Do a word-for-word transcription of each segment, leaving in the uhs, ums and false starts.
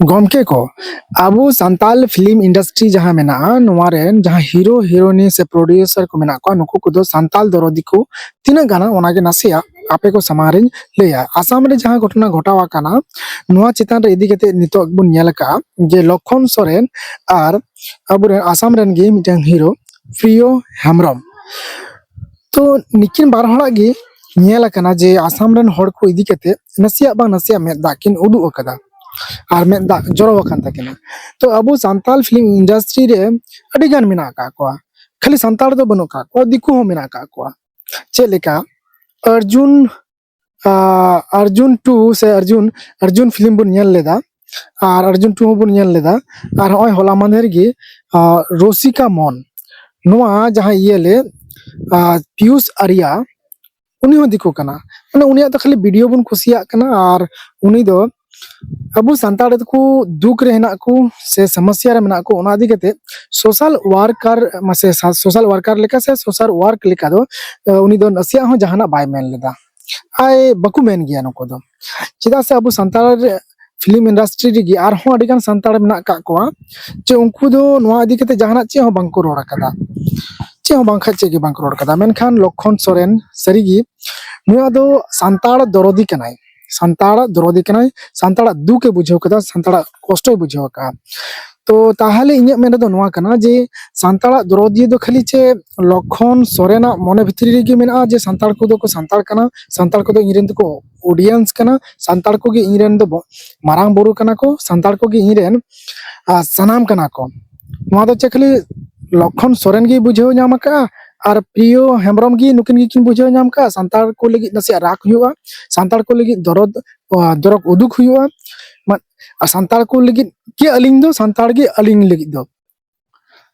ᱜᱚᱢᱠᱮ ᱠᱚ, ᱟᱵᱚ ᱥᱟᱱᱛᱟᱞ ᱯᱷᱤᱞᱢ ᱤᱱᱰᱟᱥᱴᱨᱤ ᱡᱟᱦᱟᱸ ᱢᱮᱱᱟᱜᱼᱟ, ᱱᱚᱣᱟ ᱨᱮᱱ ᱡᱟᱦᱟᱸ ᱦᱤᱨᱳ ᱦᱤᱨᱳᱭᱤᱱ ᱥᱮ ᱯᱨᱚᱰᱭᱩᱥᱟᱨ ᱠᱚ ᱢᱮᱱᱟᱜ ᱠᱚᱣᱟ, ᱱᱩᱠᱩ ᱠᱚᱫᱚ ᱥᱟᱱᱛᱟᱞ ᱫᱚᱨᱚᱫᱤ ᱠᱚ ᱛᱤᱱᱟᱹᱜ ᱜᱟᱱᱟ, ᱚᱱᱟᱜᱮ ᱱᱟᱥᱮᱭᱟᱜ ᱟᱯᱮ ᱠᱚ ᱥᱟᱢᱟᱝ ᱨᱤᱧ ᱞᱟᱹᱭᱟ᱾ ᱟᱥᱟᱢ ᱨᱮ ᱡᱟᱦᱟᱸ ᱜᱷᱚᱴᱚᱱᱟ ᱜᱷᱚᱴᱟᱣ ᱟᱠᱟᱱᱟ, ᱱᱚᱣᱟ ᱪᱮᱛᱟᱱ ᱨᱮ ᱤᱫᱤ ᱠᱟᱛᱮ ᱱᱤᱛᱚᱜ ᱵᱚᱱ ᱧᱮᱞ ᱟᱠᱟᱫᱼᱟ ᱡᱮ ᱞᱚᱠᱷᱚᱱ ᱥᱚᱨᱮᱱ ᱟᱨ ᱟᱵᱚᱨᱮᱱ ᱟᱥᱟᱢ ᱨᱮᱱ ᱜᱮ ᱢᱤᱫᱴᱟᱝ ᱦᱤᱨᱳ ᱯᱨᱤᱭᱚ ᱦᱮᱢᱵᱨᱚᱢ, ᱛᱚ ᱱᱩᱠᱤᱱ ᱵᱟᱨ ᱦᱚᱲᱟᱜ ᱜᱮ ᱧᱮᱞ ᱟᱠᱟᱱᱟ ᱡᱮ ᱟᱥᱟᱢ ᱨᱮᱱ ᱦᱚᱲ ᱠᱚ ᱤᱫᱤ ᱠᱟᱛᱮ ᱱᱟᱥᱮᱭᱟᱜ ᱵᱟᱝ ᱱᱟᱥᱮᱭᱟᱜ ᱢᱮᱫ ᱫᱟᱜ ᱠᱤᱱ ᱩᱫᱩᱜ ᱟᱠᱟᱫᱟ ᱟᱨ ᱢᱮᱫ ᱫᱟᱜ ᱡᱚᱨᱚ ᱟᱠᱟᱱ ᱛᱟᱹᱠᱤᱱᱟ᱾ ᱛᱚ ᱟᱵᱚ ᱥᱟᱱᱛᱟᱞ ᱯᱷᱤᱞᱢ ᱤᱱᱰᱟᱥᱴᱨᱤ ᱨᱮ ᱟᱹᱰᱤ ᱜᱟᱱ ᱢᱮᱱᱟᱜ ᱟᱠᱟᱫ ᱠᱚᱣᱟ, ᱠᱷᱟᱹᱞᱤ ᱥᱟᱱᱛᱟᱲ ᱫᱚ ᱵᱟᱹᱱᱩᱜ ᱟᱠᱟᱫ ᱠᱚᱣᱟ, ᱫᱤᱠᱩ ᱦᱚᱸ ᱢᱮᱱᱟᱜ ᱟᱠᱟᱫ ᱠᱚᱣᱟ᱾ ᱪᱮᱫ ᱞᱮᱠᱟ ᱚᱨᱡᱩᱱ, ᱟᱨᱡᱩᱱ ᱴᱩ ᱥᱮ ᱚᱨᱡᱩᱱ ᱚᱨᱡᱩᱱ ᱯᱷᱤᱞᱢ ᱵᱚᱱ ᱧᱮᱞ ᱞᱮᱫᱟ, ᱟᱨ ᱚᱨᱡᱩᱱ ᱴᱩ ᱦᱚᱸᱵᱚᱱ ᱧᱮᱞ ᱞᱮᱫᱟ᱾ ᱟᱨ ᱱᱚᱜᱼᱚᱭ ᱦᱚᱞᱟ ᱢᱟᱫᱷᱮᱨ ᱜᱮ ᱨᱚᱥᱤᱠᱟ ᱢᱚᱱ, ᱱᱚᱣᱟ ᱡᱟᱦᱟᱸ ᱤᱭᱟᱹ ᱞᱮ ᱯᱤᱭᱩᱥ ᱟᱨᱭᱟ, ᱩᱱᱤ ᱦᱚᱸ ᱫᱤᱠᱩ ᱠᱟᱱᱟ᱾ ᱢᱟᱱᱮ ᱩᱱᱤᱭᱟᱜ ᱫᱚ ᱠᱷᱟᱹᱞᱤ ᱵᱷᱤᱰᱤᱭᱳ ᱵᱚᱱ ᱠᱩᱥᱤᱭᱟᱜ ᱠᱟᱱᱟ, ᱟᱨ ᱩᱱᱤ ᱫᱚ ᱟᱵᱚ ᱥᱟᱱᱛᱟᱲ ᱫᱚᱠᱚ ᱫᱩᱠ ᱨᱮ ᱦᱮᱱᱟᱜ ᱠᱚ ᱥᱮ ᱥᱚᱢᱚᱥᱥᱟ ᱨᱮ ᱢᱮᱱᱟᱜ ᱠᱚ, ᱚᱱᱟ ᱤᱫᱤ ᱠᱟᱛᱮ ᱥᱳᱥᱟᱞ ᱣᱟᱨᱠᱟᱨ, ᱢᱟᱥᱮ ᱥᱳᱥᱟᱞ ᱣᱟᱨᱠᱟᱨ ᱞᱮᱠᱟ ᱥᱮ ᱥᱳᱥᱟᱞ ᱣᱟᱨᱠ ᱞᱮᱠᱟ ᱫᱚ ᱩᱱᱤ ᱫᱚ ᱱᱟᱥᱮᱭᱟᱜ ᱦᱚᱸ ᱡᱟᱦᱟᱱᱟᱜ ᱵᱟᱭ ᱢᱮᱱ ᱞᱮᱫᱟ᱾ ᱟᱭ ᱵᱟᱠᱚ ᱢᱮᱱ ᱜᱮᱭᱟ ᱱᱩᱠᱩ ᱫᱚ, ᱪᱮᱫᱟᱜ ᱥᱮ ᱟᱵᱚ ᱥᱟᱱᱛᱟᱲ ᱯᱷᱤᱞᱢ ᱤᱱᱰᱟᱥᱴᱨᱤ ᱨᱮᱜᱮ ᱟᱨᱦᱚᱸ ᱟᱹᱰᱤ ᱜᱟᱱ ᱥᱟᱱᱛᱟᱲ ᱢᱮᱱᱟᱜ ᱟᱠᱟᱫ ᱠᱚᱣᱟ, ᱡᱮ ᱩᱱᱠᱩ ᱫᱚ ᱱᱚᱣᱟ ᱤᱫᱤ ᱠᱟᱛᱮ ᱡᱟᱦᱟᱱᱟᱜ ᱪᱮᱫ ᱦᱚᱸ ᱵᱟᱝᱠᱚ ᱨᱚᱲ ᱟᱠᱟᱫᱟ᱾ ᱪᱮᱫ ᱦᱚᱸ ᱵᱟᱝᱠᱷᱟᱡ ᱪᱮᱫ ᱜᱮ ᱵᱟᱝᱠᱚ ᱨᱚᱲ ᱟᱠᱟᱫᱟ᱾ ᱢᱮᱱᱠᱷᱟᱱ ᱞᱚᱠᱠᱷᱚᱱ ᱥᱚᱨᱮᱱ ᱥᱟᱹᱨᱤᱜᱮ ᱱᱩᱭ ᱫᱚ ᱥᱟᱱᱛᱟᱲ ᱫᱚᱨᱚᱫᱤ ᱠᱟᱱᱟᱭ, ᱥᱟᱱᱛᱟᱲ ᱫᱚᱨᱚᱫᱤ ᱠᱟᱱᱟᱭ, ᱥᱟᱱᱛᱟᱲᱟᱜ ᱫᱩᱠ ᱮ ᱵᱩᱡᱷᱟᱹᱣ ᱠᱟᱫᱟ, ᱥᱟᱱᱛᱟᱲᱟᱜ ᱠᱚᱥᱴᱚᱭ ᱵᱩᱡᱷᱟᱹᱣ ᱟᱠᱟᱫᱼᱟ᱾ ᱛᱚ ᱛᱟᱦᱚᱞᱮ ᱤᱧᱟᱹᱜ ᱢᱮᱱ ᱨᱮᱫᱚ ᱱᱚᱣᱟ ᱠᱟᱱᱟ ᱡᱮ ᱥᱟᱱᱛᱟᱲᱟᱜ ᱫᱚᱨᱚᱫᱤᱭᱟᱹ ᱫᱚ ᱠᱷᱟᱹᱞᱤ ᱪᱮᱫ ᱞᱚᱠᱠᱷᱚᱱ ᱥᱚᱨᱮᱱᱟᱜ ᱢᱚᱱᱮ ᱵᱷᱤᱛᱨᱤ ᱨᱮᱜᱮ ᱢᱮᱱᱟᱜᱼᱟ ᱡᱮ ᱥᱟᱱᱛᱟᱲ ᱠᱚᱫᱚ ᱠᱚ ᱥᱟᱱᱛᱟᱲ ᱠᱟᱱᱟ, ᱥᱟᱱᱛᱟᱲ ᱠᱚᱫᱚ ᱤᱧ ᱨᱮᱱ ᱫᱚᱠᱚ ᱚᱰᱤᱭᱮᱱᱥ ᱠᱟᱱᱟ, ᱥᱟᱱᱛᱟᱲ ᱠᱚᱜᱮ ᱤᱧ ᱨᱮᱱ ᱫᱚ ᱵᱚ-, ᱢᱟᱨᱟᱝ ᱵᱩᱨᱩ ᱠᱟᱱᱟ ᱠᱚ, ᱥᱟᱱᱛᱟᱲ ᱠᱚᱜᱮ ᱤᱧ ᱨᱮᱱ, ᱟᱨ, ᱥᱟᱱᱟᱢ ᱠᱟᱱᱟ ᱠᱚ᱾ ᱱᱚᱣᱟ ᱫᱚ ᱪᱮᱫ ᱠᱷᱟᱹᱞᱤ ᱞᱚᱠᱠᱷᱚᱱ ᱥᱚᱨᱮᱱ ᱜᱮᱭ ᱵᱩᱡᱷᱟᱹᱣ ᱧᱟᱢ ᱟᱠᱟᱫᱼᱟ ᱟᱨ ᱯᱨᱤᱭᱚ ᱦᱮᱢᱵᱨᱚᱢ ᱜᱮ ᱱᱩᱠᱤᱱ ᱜᱮᱠᱤᱱ ᱵᱩᱡᱷᱟᱹᱣ ᱧᱟᱢ ᱟᱠᱟᱫᱼᱟ? ᱥᱟᱱᱛᱟᱲ ᱠᱚ ᱞᱟᱹᱜᱤᱫ ᱱᱟᱥᱮᱭᱟᱜ ᱨᱟᱜ ᱦᱩᱭᱩᱜᱼᱟ, ᱥᱟᱱᱛᱟᱲ ᱠᱚ ᱞᱟᱹᱜᱤᱫ ᱫᱚᱨᱚᱫ, ᱟᱨ, ᱫᱚᱨᱚᱫ ᱩᱫᱩᱜ ᱦᱩᱭᱩᱜᱼᱟ, ᱢᱟ-, ᱟᱨ ᱥᱟᱱᱛᱟᱲ ᱠᱚ ᱞᱟᱹᱜᱤᱫ ᱜᱮ ᱟᱹᱞᱤᱧ ᱫᱚ, ᱥᱟᱱᱛᱟᱲ ᱜᱮ ᱟᱹᱞᱤᱧ ᱞᱟᱹᱜᱤᱫ ᱫᱚ᱾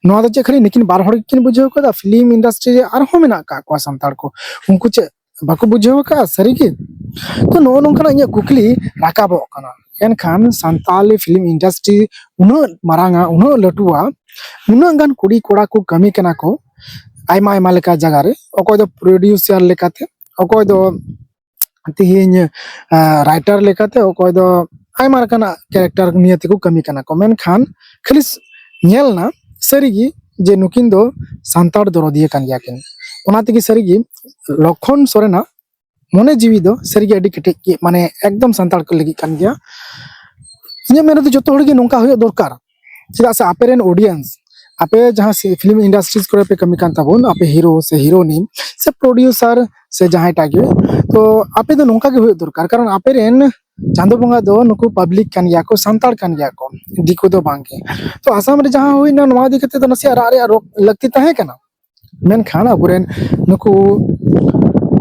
ᱱᱚᱣᱟ ᱫᱚ ᱪᱮᱫ ᱠᱷᱟᱹᱞᱤ ᱱᱩᱠᱤᱱ ᱵᱟᱨ ᱦᱚᱲ ᱜᱮᱠᱤᱱ ᱵᱩᱡᱷᱟᱹᱣ ᱠᱟᱫᱟ? ᱯᱷᱤᱞᱢ ᱤᱱᱰᱟᱥᱴᱨᱤ ᱨᱮ ᱟᱨᱦᱚᱸ ᱢᱮᱱᱟᱜ ᱟᱠᱟᱫ ᱠᱚᱣᱟ ᱥᱟᱱᱛᱟᱲ ᱠᱚ, ᱩᱱᱠᱩ ᱪᱮᱫ ᱵᱟᱠᱚ ᱵᱩᱡᱷᱟᱹᱣ ᱟᱠᱟᱫᱼᱟ ᱥᱟᱹᱨᱤᱜᱮ? ᱛᱚ ᱱᱚᱜᱼᱚ ᱱᱚᱝᱠᱟᱱᱟᱜ ᱤᱧᱟᱹᱜ ᱠᱩᱠᱞᱤ ᱨᱟᱠᱟᱵᱚᱜ ᱠᱟᱱᱟ᱾ ᱮᱱᱠᱷᱟᱱ ᱥᱟᱱᱛᱟᱞᱤ ᱯᱷᱤᱞᱢ ᱤᱱᱰᱟᱥᱴᱨᱤ ᱩᱱᱟᱹᱜ ᱢᱟᱨᱟᱝᱟ, ᱩᱱᱟᱹᱜ ᱞᱟᱹᱴᱩᱣᱟ, ᱩᱱᱟᱹᱜ ᱜᱟᱱ ᱠᱩᱲᱤ ᱠᱚᱲᱟ ᱠᱚ ᱠᱟᱹᱢᱤ ᱠᱟᱱᱟ ᱠᱚ ᱟᱭᱢᱟ ᱟᱭᱢᱟ ᱞᱮᱠᱟ ᱡᱟᱭᱜᱟ ᱨᱮ, ᱚᱠᱚᱭ ᱫᱚ ᱯᱨᱚᱰᱭᱩᱥᱟᱨ ᱞᱮᱠᱟᱛᱮ, ᱚᱠᱚᱭ ᱫᱚ ᱛᱮᱦᱮᱧ ᱨᱟᱭᱴᱟᱨ ᱞᱮᱠᱟᱛᱮ, ᱚᱠᱚᱭ ᱫᱚ ᱟᱭᱢᱟ ᱞᱮᱠᱟᱱᱟᱜ ᱠᱮᱨᱮᱠᱴᱟᱨ ᱱᱤᱭᱮ ᱛᱮᱠᱚ ᱠᱟᱹᱢᱤ ᱠᱟᱱᱟ ᱠᱚ, ᱢᱮᱱᱠᱷᱟᱱ ᱠᱷᱟᱹᱞᱤ ᱧᱮᱞ ᱮᱱᱟ ᱥᱟᱹᱨᱤᱜᱮ ᱡᱮ ᱱᱩᱠᱤᱱ ᱫᱚ ᱥᱟᱱᱛᱟᱲ ᱫᱚᱨᱚᱫᱤᱭᱟᱹ ᱠᱟᱱ ᱜᱮᱭᱟ ᱠᱤᱱ᱾ ᱚᱱᱟ ᱛᱮᱜᱮ ᱥᱟᱹᱨᱤᱜᱮ ᱞᱚᱠᱷᱚᱱ ᱥᱚᱨᱮᱱᱟᱜ ᱢᱚᱱᱮ ᱡᱤᱣᱤ ᱫᱚ ᱥᱟᱹᱨᱤᱜᱮ ᱟᱹᱰᱤ ᱠᱮᱴᱮᱡ ᱜᱮ, ᱢᱟᱱᱮ ᱮᱠᱫᱚᱢ ᱥᱟᱱᱛᱟᱲ ᱠᱚ ᱞᱟᱹᱜᱤᱫ ᱠᱟᱱ ᱜᱮᱭᱟ᱾ ᱤᱧᱟᱹᱜ ᱢᱮᱱ ᱨᱮᱫᱚ ᱡᱚᱛᱚ ᱦᱚᱲ ᱜᱮ ᱱᱚᱝᱠᱟ ᱦᱩᱭᱩᱜ ᱫᱚᱨᱠᱟᱨ᱾ ᱪᱮᱫᱟᱜ ᱥᱮ ᱟᱯᱮ ᱨᱮᱱ ᱚᱰᱤᱭᱮᱱᱥ, ᱟᱯᱮ ᱡᱟᱦᱟᱸ ᱯᱷᱤᱞᱢ ᱤᱱᱰᱟᱥᱴᱨᱤᱡᱽ ᱠᱚᱨᱮ ᱯᱮ ᱠᱟᱹᱢᱤ ᱠᱟᱱ ᱛᱟᱵᱚᱱ, ᱟᱯᱮ ᱦᱤᱨᱳ ᱥᱮ ᱦᱤᱨᱳᱱᱤ ᱥᱮ ᱯᱨᱚᱰᱤᱭᱩᱥᱟᱨ ᱥᱮ ᱡᱟᱦᱟᱸᱭᱴᱟᱜ ᱜᱮ, ᱛᱚ ᱟᱯᱮ ᱫᱚ ᱱᱚᱝᱠᱟ ᱜᱮ ᱦᱩᱭᱩᱜ ᱫᱚᱨᱠᱟᱨ᱾ ᱠᱟᱨᱚᱱ ᱟᱯᱮ ᱨᱮᱱ ᱪᱟᱸᱫᱳ ᱵᱚᱸᱜᱟ ᱫᱚ ᱱᱩᱠᱩ ᱯᱟᱵᱽᱞᱤᱠ ᱠᱟᱱ ᱜᱮᱭᱟ ᱠᱚ, ᱥᱟᱱᱛᱟᱲ ᱠᱟᱱ ᱜᱮᱭᱟ ᱠᱚ, ᱫᱤᱠᱩ ᱫᱚ ᱵᱟᱝ ᱜᱮ᱾ ᱛᱚ ᱟᱥᱟᱢ ᱨᱮ ᱡᱟᱦᱟᱸ ᱦᱩᱭᱱᱟ, ᱱᱚᱣᱟ ᱤᱫᱤ ᱠᱟᱛᱮ ᱫᱚ ᱱᱟᱥᱮᱭᱟᱜ ᱨᱟᱜ ᱨᱮᱭᱟᱜ ᱨᱚ-, ᱞᱟᱹᱠᱛᱤ ᱛᱟᱦᱮᱸ ᱠᱟᱱᱟ᱾ ᱢᱮᱱᱠᱷᱟᱱ ᱟᱵᱚᱨᱮᱱ ᱱᱩᱠᱩ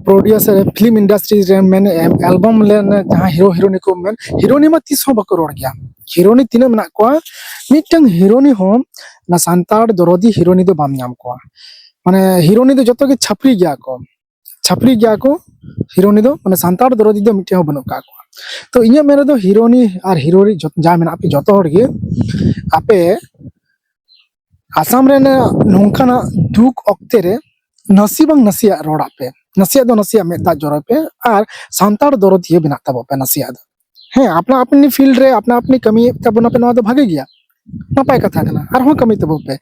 ᱯᱨᱚᱰᱤᱭᱩᱥᱟᱨ, ᱯᱷᱤᱞᱢ ᱤᱱᱰᱟᱥᱴᱨᱤ ᱨᱮᱱ ᱢᱮᱱ ᱮᱞᱵᱟᱢ ᱞᱮᱱ ᱡᱟᱦᱟᱸ ᱦᱤᱨᱳ ᱦᱤᱨᱳᱱᱤ ᱠᱚ ᱢᱮᱱ, ᱦᱤᱨᱳᱱᱤ ᱢᱟ ᱛᱤᱥ ᱦᱚᱸ ᱵᱟᱠᱚ ᱨᱚᱲ ᱜᱮᱭᱟ᱾ ᱦᱤᱨᱳᱱᱤ ᱛᱤᱱᱟᱹᱜ ᱢᱮᱱᱟᱜ ᱠᱚᱣᱟ, ᱢᱤᱫᱴᱟᱝ ᱦᱤᱨᱳᱱᱤ ᱦᱚᱸ ᱚᱱᱟ ᱥᱟᱱᱛᱟᱲ ᱫᱚᱨᱚᱫᱤ ᱦᱤᱨᱳᱱᱤ ᱫᱚ ᱵᱟᱢ ᱧᱟᱢ ᱠᱚᱣᱟ᱾ ᱢᱟᱱᱮ ᱦᱤᱨᱳᱱᱤ ᱫᱚ ᱡᱚᱛᱚ ᱜᱮ ᱪᱷᱟᱹᱯᱨᱤ ᱜᱮᱭᱟ ᱠᱚ, ᱪᱷᱟᱹᱯᱨᱤ ᱜᱮᱭᱟ ᱠᱚ᱾ ᱦᱤᱨᱳᱱᱤ ᱫᱚ ᱢᱟᱱᱮ ᱥᱟᱱᱛᱟᱲ ᱫᱚᱨᱚᱫᱤ ᱫᱚ ᱢᱤᱫᱴᱮᱱ ᱦᱚᱸ ᱵᱟᱹᱱᱩᱜ ᱠᱟᱜ ᱠᱚᱣᱟ᱾ ᱛᱚ ᱤᱧᱟᱹᱜ ᱢᱮᱱ ᱨᱮᱫᱚ ᱦᱤᱨᱳᱱᱤ ᱟᱨ ᱦᱤᱨᱳ ᱡᱚ-, ᱡᱟ ᱢᱮᱱᱟᱜ ᱯᱮ ᱡᱚᱛᱚ ᱦᱚᱲ ᱜᱮ, ᱟᱯᱮ ᱟᱥᱟᱢ ᱨᱮ ᱱᱚᱝᱠᱟᱱᱟᱜ ᱫᱩᱠ ᱚᱠᱛᱮ ᱨᱮ ᱱᱟᱥᱮ ᱵᱟᱝ ᱱᱟᱥᱮᱭᱟᱜ ᱨᱚᱲᱟᱜ ᱯᱮ, ᱱᱟᱥᱮᱭᱟᱜ ᱫᱚ ᱱᱟᱥᱮᱭᱟᱜ ᱢᱮᱫ ᱫᱟᱜ ᱡᱚᱨᱚᱭ ᱯᱮ, ᱟᱨ ᱥᱟᱱᱛᱟᱲ ᱫᱚᱨᱚᱫᱤᱭᱟᱹ ᱵᱮᱱᱟᱜ ᱛᱟᱵᱚ ᱯᱮ ᱱᱟᱥᱮᱭᱟᱜ ᱫᱚ᱾ ᱦᱮᱸ, ᱟᱯᱱᱟ ᱟᱯᱱᱤ ᱯᱷᱤᱞᱰ ᱨᱮ ᱟᱯᱱᱟ ᱟᱯᱱᱤ ᱠᱟᱹᱢᱤᱭᱮᱫ ᱛᱟᱵᱚᱱᱟ ᱯᱮ, ᱱᱚᱣᱟ ᱫᱚ ᱵᱷᱟᱜᱮ ᱜᱮᱭᱟ, ᱱᱟᱯᱟᱭ ᱠᱟᱛᱷᱟ ᱠᱟᱱᱟ, ᱟᱨᱦᱚᱸ ᱠᱟᱹᱢᱤ ᱛᱟᱵᱚ ᱯᱮ,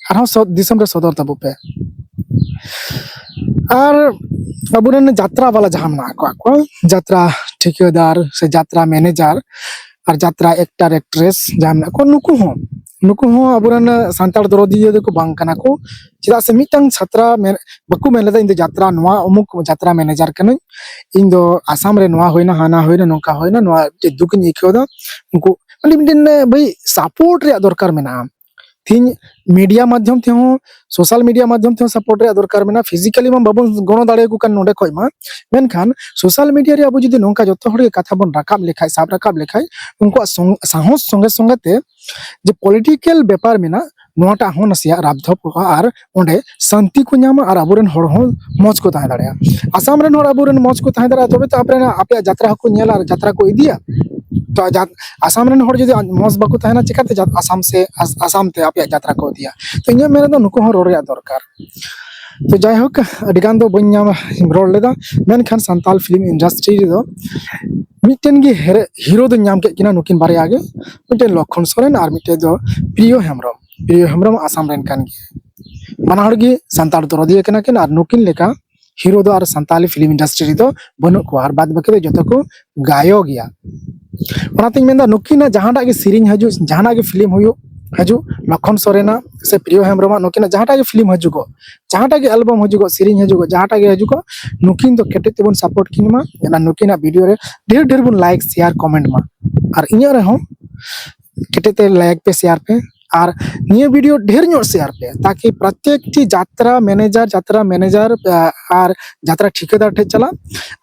ᱟᱨᱦᱚᱸ ᱥᱚ-, ᱫᱤᱥᱚᱢ ᱨᱮ ᱥᱚᱫᱚᱨ ᱛᱟᱵᱚ ᱯᱮ᱾ ᱟᱨ ᱟᱵᱚᱨᱮᱱ ᱡᱟᱛᱨᱟ ᱵᱟᱞᱟ ᱡᱟᱦᱟᱸ ᱢᱮᱱᱟᱜ ᱟᱠᱟᱫ ᱠᱚᱣᱟ, ᱡᱟᱛᱨᱟ ᱴᱷᱤᱠᱟᱹᱫᱟᱨ ᱥᱮ ᱡᱟᱛᱨᱟ ᱢᱮᱱᱮᱡᱟᱨ ᱟᱨ ᱡᱟᱛᱨᱟ ᱮᱠᱴᱟᱨ ᱮᱠᱴᱨᱮᱥ ᱡᱟᱦᱟᱸ ᱢᱮᱱᱟᱜ ᱠᱚᱣᱟ, ᱱᱩᱠᱩ ᱦᱚᱸ, ᱱᱩᱠᱩ ᱦᱚᱸ ᱟᱵᱚᱨᱮᱱ ᱥᱟᱱᱛᱟᱲ ᱫᱚᱨᱚᱫᱤᱭᱟᱹ ᱫᱚᱠᱚ ᱵᱟᱝ ᱠᱟᱱᱟ ᱠᱚ᱾ ᱪᱮᱫᱟᱜ ᱥᱮ ᱢᱤᱫᱴᱟᱝ ᱡᱟᱛᱨᱟ ᱢᱮᱱ, ᱵᱟᱠᱚ ᱢᱮᱱ ᱞᱮᱫᱟ, "ᱤᱧ ᱫᱚ ᱡᱟᱛᱨᱟ ᱱᱚᱣᱟ ᱩᱢᱩᱠ ᱡᱟᱛᱨᱟ ᱢᱮᱱᱮᱡᱟᱨ ᱠᱟᱹᱱᱟᱹᱧ, ᱤᱧ ᱫᱚ ᱟᱥᱟᱢ ᱨᱮ ᱱᱚᱣᱟ ᱦᱩᱭᱱᱟ, ᱦᱟᱱᱟ ᱦᱩᱭᱱᱟ, ᱱᱚᱝᱠᱟ ᱦᱩᱭᱱᱟ, ᱱᱚᱣᱟ ᱢᱤᱫᱴᱮᱡ ᱫᱩᱠ ᱤᱧ ᱟᱹᱭᱠᱟᱹᱣ ᱮᱫᱟ᱾" ᱩᱱᱠᱩ ᱟᱹᱰᱤ ᱢᱤᱫᱴᱮᱱ ᱵᱷᱟᱹᱭ ᱥᱟᱯᱳᱨᱴ ᱨᱮᱭᱟᱜ ᱫᱚᱨᱠᱟᱨ ᱢᱮᱱᱟᱜᱼᱟ᱾ ᱛᱤᱦᱤᱧ ᱢᱤᱰᱤᱭᱟ ᱢᱟᱫᱽᱫᱷᱚᱢ ᱛᱮᱦᱚᱸ, ᱥᱳᱥᱟᱞ ᱢᱤᱰᱤᱭᱟ ᱢᱟᱫᱽᱫᱷᱚᱢ ᱛᱮᱦᱚᱸ ᱥᱟᱯᱳᱨᱴ ᱨᱮᱭᱟᱜ ᱫᱚᱨᱠᱟᱨ ᱢᱮᱱᱟᱜᱼᱟ᱾ ᱯᱷᱤᱡᱤᱠᱟᱞᱤ ᱢᱟ ᱵᱟᱵᱚᱱ ᱜᱚᱲᱚ ᱫᱟᱲᱮᱭᱟᱠᱚ ᱠᱟᱱ ᱱᱚᱰᱮ ᱠᱷᱚᱡ ᱢᱟ, ᱢᱮᱱᱠᱷᱟᱱ ᱥᱳᱥᱟᱞ ᱢᱤᱰᱤᱭᱟ ᱨᱮ ᱟᱵᱚ ᱡᱩᱫᱤ ᱱᱚᱝᱠᱟ ᱡᱚᱛᱚ ᱦᱚᱲ ᱜᱮ ᱠᱟᱛᱷᱟ ᱵᱚᱱ ᱨᱟᱠᱟᱵ ᱞᱮᱠᱷᱟᱡ, ᱥᱟᱵ ᱨᱟᱠᱟᱵ ᱞᱮᱠᱷᱟᱡ, ᱩᱱᱠᱩᱣᱟᱜ ᱥᱚᱝ-, ᱥᱟᱦᱚᱥ ᱥᱚᱸᱜᱮ ᱥᱚᱸᱜᱮ ᱛᱮ ᱡᱮ ᱯᱚᱞᱤᱴᱤᱠᱮᱞ ᱵᱮᱯᱟᱨ ᱢᱮᱱᱟᱜ, ᱱᱚᱣᱟᱴᱟᱜ ᱦᱚᱸ ᱱᱟᱥᱮᱭᱟᱜ ᱨᱟᱯ ᱫᱷᱚᱯᱚᱜᱼᱟ ᱟᱨ ᱚᱸᱰᱮ ᱥᱟᱱᱛᱤ ᱠᱚ ᱧᱟᱢᱟ ᱟᱨ ᱟᱵᱚᱨᱮᱱ ᱦᱚᱲ ᱦᱚᱸ ᱢᱚᱡᱽ ᱠᱚ ᱛᱟᱦᱮᱸ ᱫᱟᱲᱮᱭᱟᱜᱼᱟ᱾ ᱟᱥᱟᱢ ᱨᱮᱱ ᱦᱚᱲ ᱟᱵᱚᱨᱮᱱ ᱢᱚᱡᱽ ᱠᱚ ᱛᱟᱦᱮᱸ ᱫᱟᱲᱮᱭᱟᱜᱼᱟ, ᱛᱚᱵᱮ ᱛᱚ ᱟᱯᱮ, ᱟᱯᱮᱭᱟᱜ ᱡᱟᱛᱨᱟ ᱦᱚᱸᱠᱚ ᱧᱮᱞᱟ ᱟᱨ ᱡᱟᱛᱨᱟ ᱠᱚ ᱤᱫᱤᱭᱟ᱾ ᱛᱚ ᱡᱟ-, ᱟᱥᱟᱢ ᱨᱮᱱ ᱦᱚᱲ ᱡᱩᱫᱤ ᱢᱚᱡᱽ ᱵᱟᱠᱚ ᱛᱟᱦᱮᱱᱟ, ᱪᱤᱠᱟᱹᱛᱮ ᱡᱟ-, ᱟᱥᱟᱢ ᱥᱮ ᱟᱥ-, ᱟᱥᱟᱢ ᱛᱮ ᱟᱯᱮᱭᱟᱜ ᱡᱟᱛᱨᱟ ᱠᱚ ᱤᱫᱤᱭᱟ? ᱛᱚ ᱤᱧᱟᱹᱜ ᱢᱮᱱ ᱨᱮᱫᱚ ᱱᱩᱠᱩ ᱦᱚᱸ ᱨᱚᱲ ᱨᱮᱭᱟᱜ ᱫᱚᱨᱠᱟᱨ᱾ ᱛᱚ ᱡᱟᱭᱦᱳᱠ, ᱟᱹᱰᱤ ᱜᱟᱱ ᱫᱚ ᱵᱟᱹᱧ ᱧᱟᱢ ᱨᱚᱲ ᱞᱮᱫᱟ, ᱢᱮᱱᱠᱷᱟᱱ ᱥᱟᱱᱛᱟᱲ ᱯᱷᱤᱞᱢ ᱤᱱᱰᱟᱥᱴᱨᱤ ᱨᱮᱫᱚ ᱢᱤᱫᱴᱮᱱ ᱜᱮ ᱦᱮᱨᱮ- ᱦᱤᱨᱳ ᱫᱚᱧ ᱧᱟᱢ ᱠᱮᱫ ᱠᱤᱱᱟ, ᱱᱩᱠᱤᱱ ᱵᱟᱨᱭᱟ ᱜᱮ, ᱢᱤᱫᱴᱮᱱ ᱞᱚᱠᱠᱷᱚᱱ ᱥᱚᱨᱮᱱ ᱟᱨ ᱢᱤᱫᱴᱮᱱ ᱫᱚ ᱯᱨᱤᱭᱚ ᱦᱮᱢᱵᱨᱚᱢ᱾ ᱯᱨᱤᱭᱚ ᱦᱮᱢᱵᱨᱚᱢ ᱟᱥᱟᱢ ᱨᱮᱱ ᱠᱟᱱ ᱜᱮᱭᱟ᱾ ᱵᱟᱱᱟ ᱦᱚᱲ ᱜᱮ ᱥᱟᱱᱛᱟᱲ ᱫᱚᱨᱚᱫᱤᱭᱟᱹ ᱠᱟᱱᱟ ᱠᱤᱱ ᱟᱨ ᱱᱩᱠᱤᱱ ᱞᱮᱠᱟ ᱦᱤᱨᱳ ᱫᱚ ᱟᱨ ᱥᱟᱱᱛᱟᱞᱤ ᱯᱷᱤᱞᱢ ᱤᱱᱰᱟᱥᱴᱨᱤ ᱨᱮᱫᱚ ᱵᱟᱹᱱᱩᱜ ᱠᱚᱣᱟ, ᱟᱨ ᱵᱟᱫ ᱵᱟᱹᱠᱤ ᱫᱚ ᱡᱚᱛᱚ ᱠᱚ ᱜᱟᱭᱚ ᱜᱮᱭᱟ᱾ ᱚᱱᱟᱛᱤᱧ ᱢᱮᱱᱫᱟ, ᱱᱩᱠᱤᱱᱟᱜ ᱡᱟᱦᱟᱸᱴᱟᱜ ᱜᱮ ᱥᱮᱨᱮᱧ ᱦᱤᱡᱩᱜ, ᱡᱟᱦᱟᱸᱴᱟᱜ ᱜᱮ ᱯᱷᱤᱞᱢ ᱦᱩᱭᱩᱜ ᱦᱤᱡᱩᱜ, ᱞᱚᱠᱠᱷᱚᱱ ᱥᱚᱨᱮᱱᱟᱜ ᱥᱮ ᱯᱨᱤᱭᱚ ᱦᱮᱢᱵᱨᱚᱢᱟᱜ, ᱱᱩᱠᱤᱱᱟᱜ ᱡᱟᱦᱟᱸᱴᱟᱜ ᱜᱮ ᱯᱷᱤᱞᱢ ᱦᱤᱡᱩᱜᱚᱜ, ᱡᱟᱦᱟᱸᱴᱟᱜ ᱜᱮ ᱮᱞᱵᱟᱢ ᱦᱤᱡᱩᱜᱚᱜ, ᱥᱮᱨᱮᱧ ᱦᱤᱡᱩᱜᱚᱜ, ᱡᱟᱦᱟᱸᱴᱟᱜ ᱜᱮ ᱦᱤᱡᱩᱜᱚᱜ, ᱱᱩᱠᱤᱱ ᱫᱚ ᱠᱮᱴᱮᱡ ᱛᱮᱵᱚᱱ ᱥᱟᱯᱳᱨᱴ ᱠᱤᱱ ᱢᱟ᱾ ᱚᱱᱟ ᱱᱩᱠᱤᱱᱟᱜ ᱵᱷᱤᱰᱤᱭᱳ ᱨᱮ ᱰᱷᱮᱨ ᱰᱷᱮᱨ ᱵᱚᱱ ᱞᱟᱭᱤᱠ, ᱥᱮᱭᱟᱨ, ᱠᱚᱢᱮᱱᱴ ᱢᱟ᱾ ᱟᱨ ᱤᱧᱟᱹᱜ ᱨᱮᱦᱚᱸ ᱠᱮᱴᱮᱡ ᱛᱮ ᱞᱟᱭᱤᱠ ᱯᱮ, ᱥᱮᱭᱟᱨ ᱯᱮ, ᱟᱨ ᱱᱤᱭᱟᱹ ᱵᱷᱤᱰᱤᱭᱳ ᱰᱷᱮᱨ ᱧᱚᱜ ᱥᱮᱭᱟᱨ ᱯᱮ, ᱛᱟᱠᱤ ᱯᱨᱚᱛᱮᱠᱴᱤ ᱡᱟᱛᱨᱟ ᱢᱮᱱᱮᱡᱟᱨ, ᱡᱟᱛᱨᱟ ᱢᱮᱱᱮᱡᱟᱨ, ᱟᱨ ᱡᱟᱛᱨᱟ ᱴᱷᱤᱠᱟᱹᱫᱟᱨ ᱴᱷᱮᱱ ᱪᱟᱞᱟᱜ᱾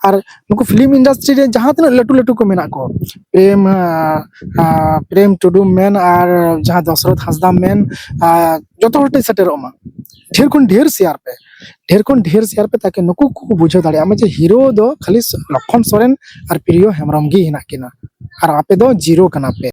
ᱟᱨ ᱱᱩᱠᱩ ᱯᱷᱤᱞᱢ ᱤᱱᱰᱟᱥᱴᱨᱤ ᱨᱮ ᱡᱟᱦᱟᱸ ᱛᱤᱱᱟᱹᱜ ᱞᱟᱹᱴᱩ ᱞᱟᱹᱴᱩ ᱠᱚ ᱢᱮᱱᱟᱜ ᱠᱚ, ᱯᱨᱮᱢ, ᱟᱸ, ᱟᱸ, ᱯᱨᱮᱢ ᱴᱩᱰᱩ ᱢᱮᱱ ᱟᱨ ᱡᱟᱦᱟᱸ ᱫᱚᱥᱨᱚᱛᱷ ᱦᱟᱸᱥᱫᱟ ᱢᱮᱱ, ᱟᱸ, ᱡᱚᱛᱚ ᱦᱚᱲ ᱴᱷᱮᱱ ᱥᱮᱴᱮᱨᱚᱜ ᱢᱟ᱾ ᱰᱷᱮᱨ ᱠᱷᱚᱱ ᱰᱷᱮᱨ ᱥᱮᱭᱟᱨ ᱯᱮ, ᱰᱷᱮᱨ ᱠᱷᱚᱱ ᱰᱷᱮᱨ ᱥᱮᱭᱟᱨ ᱯᱮ, ᱛᱟᱠᱤ ᱱᱩᱠᱩ ᱠᱚ ᱵᱩᱡᱷᱟᱹᱣ ᱫᱟᱲᱮᱭᱟᱜ ᱢᱟ ᱡᱮ ᱦᱤᱨᱳ ᱫᱚ ᱠᱷᱟᱹᱞᱤ ᱞᱚᱠᱠᱷᱚᱱ ᱥᱚᱨᱮᱱ ᱟᱨ ᱯᱨᱤᱭᱚ ᱦᱮᱢᱵᱨᱚᱢ ᱜᱮ ᱦᱮᱱᱟᱜ ᱠᱤᱱᱟ, ᱟᱨ ᱟᱯᱮ ᱫᱚ ᱡᱤᱨᱳ ᱠᱟᱱᱟ ᱯᱮ᱾